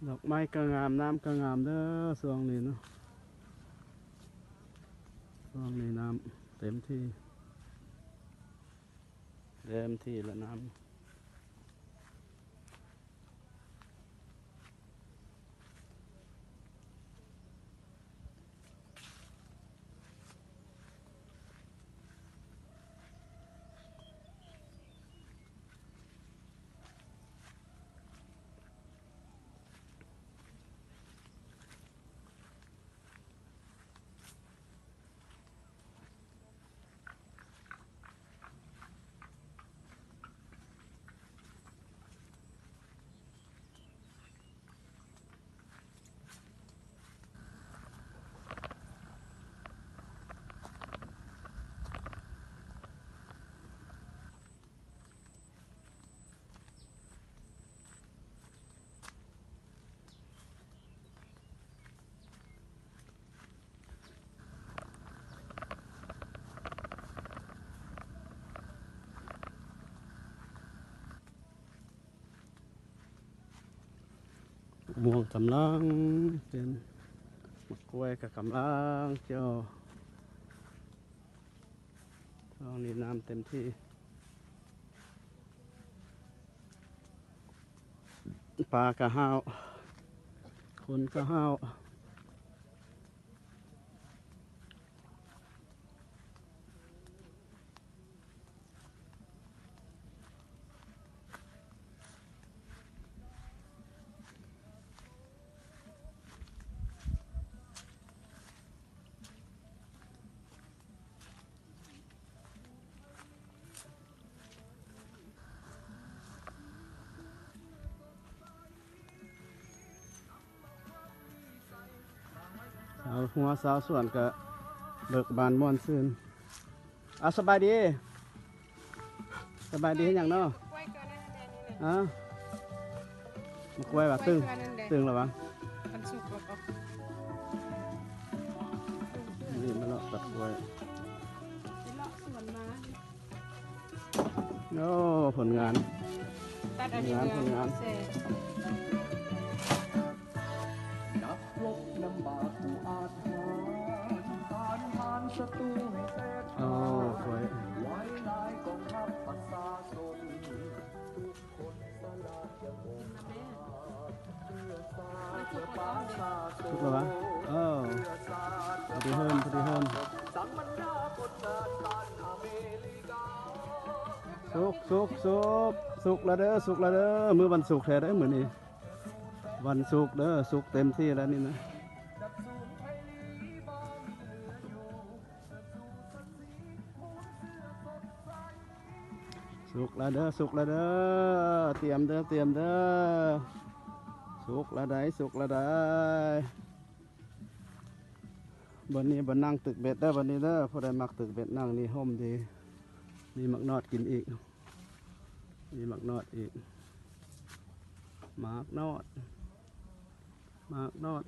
ດອກໄມ້ກໍງາມ ນ້ຳກໍງາມເດີຊ່ວງນີ້ເນາະ. ຊ່ວງນີ້ນ້ຳເຕັມທີ່ ເຕັມທີ່ລະນ້ຳ. ໝາກມ່ວງກຳລັງເປັນ ໝາກກ້ວຍກໍກຳລັງເຈົ້າ. ຊ່ວງນີ້ນ້ຳເຕັມທີ່ ປາກະຫ້າວ ຄົນກະຫ້າວ. ຊາວຮົ້ວຊາວສວນກະເບີກບານມ່ວນຊື່ນ. ອາ ສະບາຍດີ ສະບາຍດີ ເຮັດຫຍັງເນາະ? ອາ ໝາກກ້ວຍວ່າ ຕຶງ ຕຶງແລ້ວຫວາ? ມັນສຸກແລ້ວກໍ ນີ້ມາເລາະຕັດກ້ວຍ ໄປເລາະສວນມາ. ໂອ້ ຜົນງານ ຕັດເອົາຢູ່ເຮືອນ ຜົນງານ ແຊບ. ນັກລົບນຳບາດຜູ້ອາດຫານ ຕ້ານທານສັດຕູໃຫ້ແຕກ ໂອ້ ຫາຍ ໄວ້ລາຍກອງທັບປະຊາຊົນ ທຸກຄົນສະຫຼະ ສຸກແລ້ວຫວາ? ເອີ ພໍດີເຮີມ ພໍດີເຮີມ. ສຸກ ສຸກ ສຸກ ສຸກແລ້ວເດີ ສຸກແລ້ວເດີ. ມື້ວັນສຸກແທ້ເດີມື້ນີ້ ວັນສຸກເດີ ສຸກເຕັມທີ່ແລ້ວນີ້ນະ. ສຸກແລ້ວເດີ ສຸກແລ້ວເດີ ຕຽມເດີ ຕຽມເດີ ສຸກແລ້ວໃດ໋ ສຸກແລ້ວໃດ໋. ບ່ອນນີ້ບ່ອນນັ່ງຕຶກເບັດເດີ ບ່ອນນີ້ເດີ ຜູ້ໃດມັກຕຶກເບັດນັ່ງນີ້ ຮົ່ມດີ ມີໝາກນອດກິນອີກ ມີໝາກນອດອີກ ໝາກນອດ ໝາກນອດ.